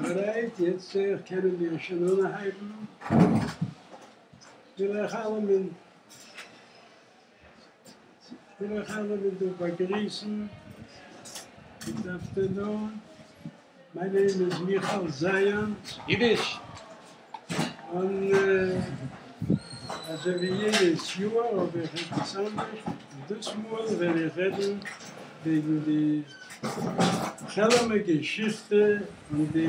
אלרייט, יעצט קענען מיר שוין אנהייבן. וויל איך אלעמען, וויל איך אלעמען דא באגריסן. Good afternoon. My name is מיכאל זאיאנץ. אידיש! און אזוי ווי יעדעס יאר האב איך עפעס אנדערש, דאס מאל וועל איך רעדן וועגן די כעלעמער געשיכטע און די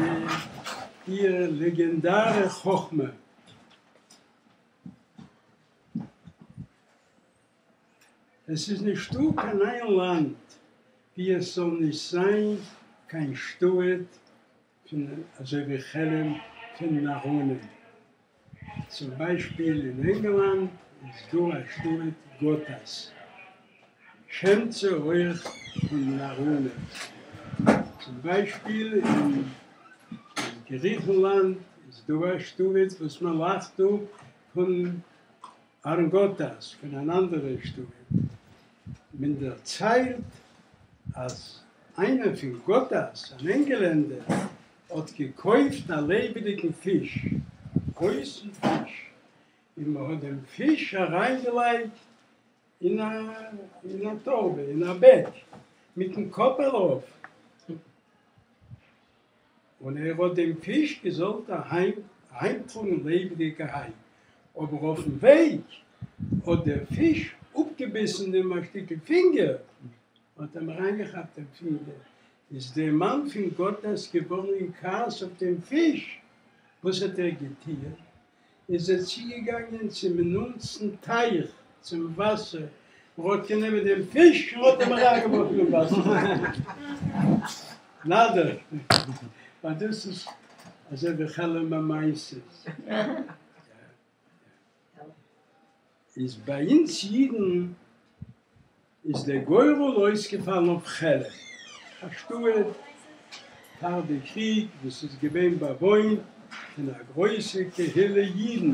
איר לעגענדארע חכמה. עס איז נישטא קיין איין לאנד ווי עס זאל נישט זיין קיין שטאט פון אזוי ווי כעלם פון נאראנים. צום ביישפיל אין ענגלאנד איז דא א שטאט גאטאס, שמ'ט זי אויך פון נאראנים. צום ביישפיל אין גריכנלאנד איז דא א שטאט וואס מען לאכט אפ פון ארגאטאס, פון אן אנדערע שטאט. מען דערציילט אז איינער פון גאטאס, אן ענגלענדער, האט געקויפט א לעבעדיגן פיש, א גרויסן פיש, און מען האט דעם פיש אריינגעלייגט אין א אין א טארבע, אין א בעג, מיטן קאפ ארויף, און ער האט דעם פיש געזאלט אהיים אהיימטראגן לעבעדיגערהייט, אבער אויפן וועג האט דער פיש אפגעביסן אים א שטיקל פינגער, האט אים אריינגעכאפט דעם פינגער, איז דער מאן פון גאטאס געווארן אין כעס אויף דעם פיש, וואס האט ער געטוען? איז ער צוגעגאנגען צום נאנטסטן טייך, צום וואסער, און האט גענומען דעם פיש און האט אים אריינגעווארפן אין וואסער. נאדער, ווייל דאס איז אזוי ווי כעלעמער מעשיות. איז ביי אונז אידן איז דער גורל אויסגעפאלן אויף כעלם, א שטאט פאר די קריג וואס איז געווען באוואוינט פון א גרויסע קהילה אידן,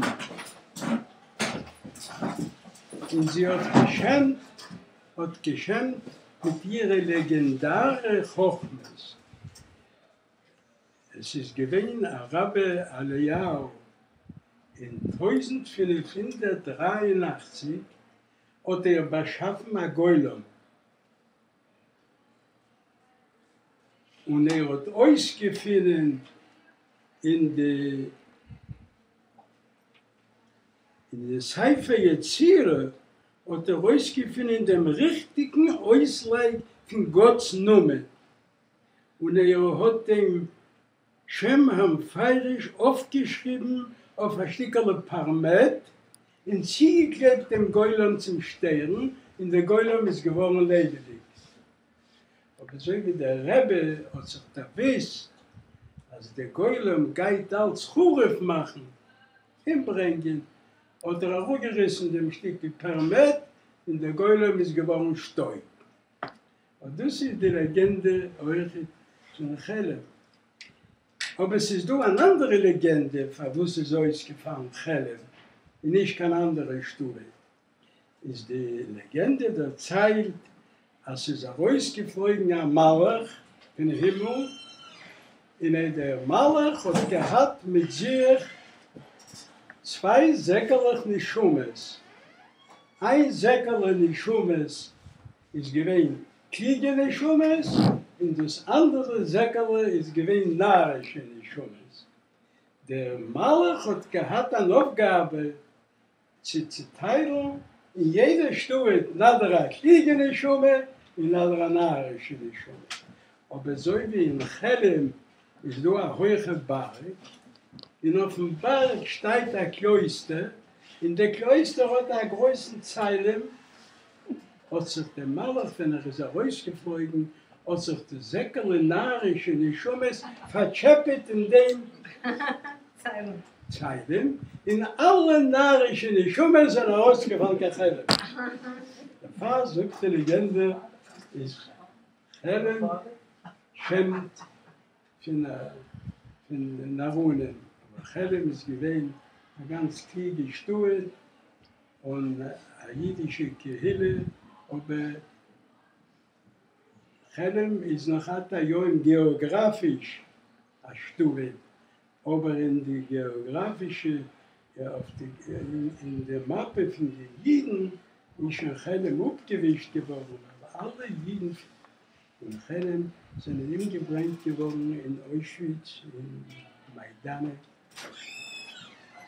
און זי האט געשמט האט געשמט מיט אירע לעגענדארע חכמות. עס איז געווען א רבי אליהו אין 1583 האט ער באשאפן א גולם און ער האט אויסגעפינען אין די אין די ספר יצירה האט ער אויסגעפינען דעם ריכטיגן אויסלייג פון גאט'ס נאמען און ער האט דעם שם המפורש אויפגעשריבן אויף א שטיקעלע פארמעט און צוגעקלעבט דעם גולם צום שטערן, און דער גולם איז געווארן לעבעדיג. אבער אזוי ווי דער רבי האט זיך דערוואוסט אז דער גולם גייט אלץ חרוב מאכן, אומברענגען, האט ער אראפגעריסן דעם שטיקל פערמעט און דער גולם איז געווארן שטויב. אט דאס איז די לעגענדע אויכעט פון כעלם. אבער ס'איז דא אן אנדערע לעגענדע פארוואס איז אויסגעפאלן כעלם און נישט קיין אנדערע שטאט. איז די לעגענדע דערציילט אז ס'איז ארויסגעפלויגן א מלאך פון הימל און דער מלאך האט געהאט מיט זיך צוויי זעקעלעך נשמות, איין זעקעלע נשמות איז געווען קלוגע נשמות, און דאס אנדערע זעקעלע איז געווען נארישע נשמות. דער מלאך האט געהאט אן אויפגאבע צו צוטיילן אין יעדע שטאט נאדער א קלוגע נשמה און נאדער א נארישע נשמה. אבער אזוי ווי אין כעלם איז דא א הויכע בארג, און אויפן בארג שטייט א קלויסטער, און דער קלויסטער האט א גרויסן צלם, האט זיך דער מלאך ווען ער איז ארויסגעפלויגן האט זיך די זעקעלע נארישע נשמות פארטשעפעט אין דעם צלם, און אלע נארישע נשמות זענען ארויסגעפאלן קיין כעלם. דערפאר זאגט די לעגענדע איז כעלם שמ'ט פון נאראנים, אבער כעלם איז געווען א גאנץ קלוגע שטאט, און א אידישע קהילה, אבער כעלם איז נאך עד היום געאגראפיש. א שטוב, אבער אין די געאגראפישע אויף די אין די מאפע פון די אידן איז שוין כעלם אפגעווישט געווארן ווייל אלע אידן פון כעלם זענען אומגעברענגט געווארן אין אוישוויץ און מיידאנעק,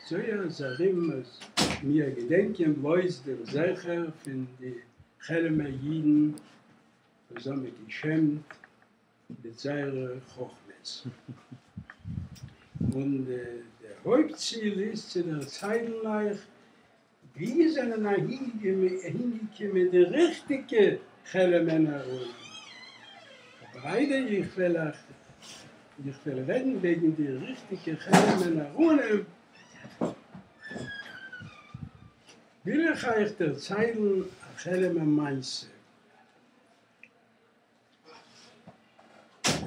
אזוי אז ארום אז מיר געדענקען בלויז דעם זכר פון די כעלעמער אידן וואס האבן געשמט מיט זייערע חכמות. און דער הויפט ציל איז צו דערציילן אייך ווי זענען אהינגעקומען די ריכטיגע כעלעמער נאראנים. אבער איידער איך וועל אייך איך וועל רעדן וועגן די ריכטיגע כעלעמער נאראנים, וויל איך אייך דערציילן א כעלעמער מעשה.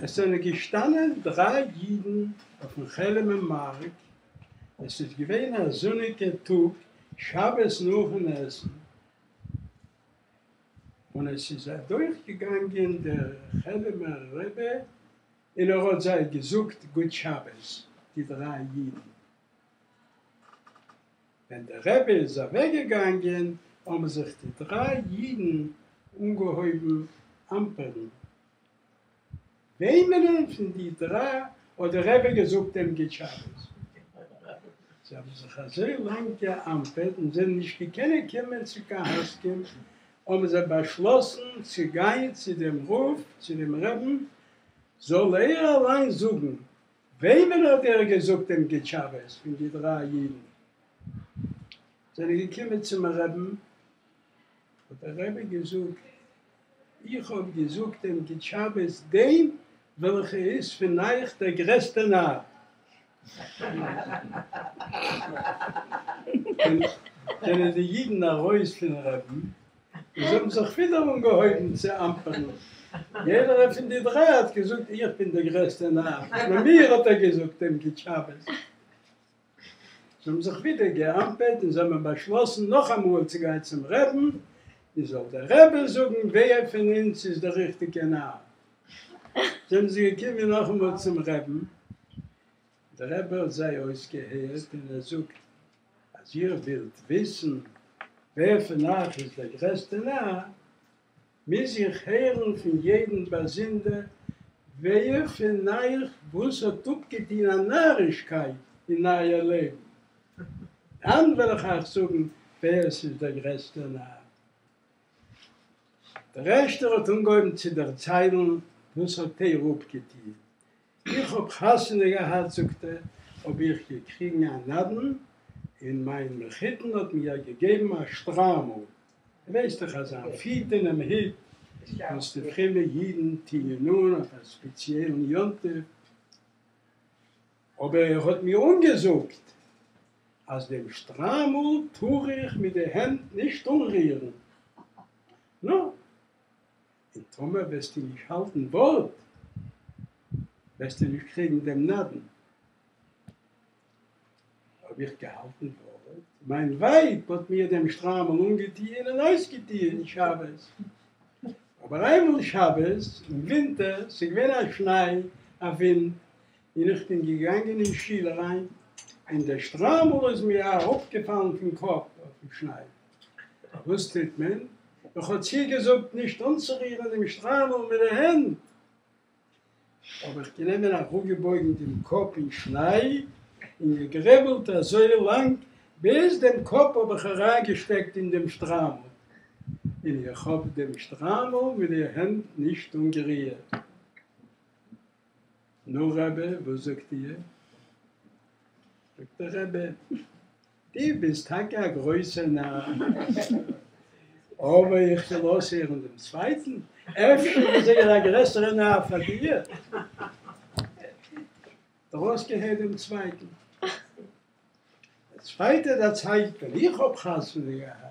עס זענען געשטאנען דריי אידן אויפן כעלעמער מארק, עס איז געווען א זוניגער טאג, שבת נאכן עסן, און עס איז אדורכגעגאנגען דער כעלעמער רבי און ער האט זיי געזאגט גוט שבת, די דריי אידן. ווען דער רבי איז אוועקגעגאנגען האבן זיך די דריי אידן אנגעהויבן אמפערן, וועמענען פון די דריי האט דער רבי געזאגט דעם גוט שבת? זיי האבן זיך אזוי לאנג געאמפערט און זענען נישט געקענען קומען צו קיין הסכם, האבן זיי באשלאסן צו גיין צו דעם רב, צו דעם רבין, זאל ער אליין זאגן וועמען האט ער געזאגט דעם גוט שבת פון די דריי אידן זענען געקומען צום רעבן, האט דער רבי געזאגט, איך האב געזאגט דעם גוט שבת דעם וועלכער איז פון אייך דער גרעסטער נאר. זענען די אידן ארויס פון רעבן און זיי האבן זיך ווידער אנגעהויבן צו אמפערן, יעדערער פון די דריי האט געזאגט איך בין דער גרעסטער נאר, נאר מיר האט ער געזאגט דעם גוט שבת. זיי האבן זיך ווידער געאמפערט און זיי האבן באשלאסן נאכאמאל צו גיין צום רעבן, און זאל דער רבי זאגן ווער פון אונז איז דער ריכטיגער נאר. זענען זיי געקומען נאכאמאל צום רעבן, דער רבי האט זיי אויסגעהערט און ער זאגט, אז איר ווילט וויסן ווער פון אייך איז דער גרעסטער נאר, מוז איך הערן פון יעדן באזונדער ווער פון אייך וואס האט אפגעטון א נארישקייט אין אייער לעבן, דאן וועל איך אייך זאגן ווער עס איז דער גרעסטער נאר. דער ערשטער האט אנגעהויבן צו דערציילן וואס האט ער אפגעטון, איך האב חתונה געהאט, זאגט ער, האב איך געקריגן א נדן, און מיין מחותן האט מיר געגעבן א שטריימל, ווייסט דאך אזא פיטענעם הוט וואס די פרומע אידן טוען אן אויף א ספעציעלן יום טוב, אבער ער האט מיר אנגעזאגט אז דעם שטריימל טאר איך מיט די הענט נישט אנרירן, נו, און טאמער וועסטו נישט האלטן ווארט, וועסטו נישט קריגן דעם נדן. האב איך געהאלטן ווארט, מיין ווייב האט מיר דעם שטריימל אנגעטוען און אויסגעטוען שבת. אבער איינמאל שבת אין ווינטער, ס'איז געווען א שניי, א ווינט, און איך בין געגאנגען אין שול אריין, און דער שטריימל איז מיר אראפגעפאלן פון קאפ אויפן שניי. וואס טוט מען? איך האב צוגעזאגט נישט אנצורירן דעם שטריימל מיט די הענט, האב איך גענומען אראפגעבויגן דעם קאפ אין שניי און געגרעבלט אזוי לאנג ביז דעם קאפ האב איך אריינגעשטעקט אין דעם שטריימל, און איך האב דעם שטריימל מיט די הענט נישט אנגערירט. נו רבי, וואס זאגט איר? זאגט דער רבי, דו ביסט טאקע א גרויסער נאר, אבער איך וויל אויסהערן דעם צווייטן, אפשר איז ער א גרעסערע נאר פאר דיר. האט ער אויסגעהערט דעם צווייטן. דער צווייטער דערציילט, ווען איך האב חתונה געהאט.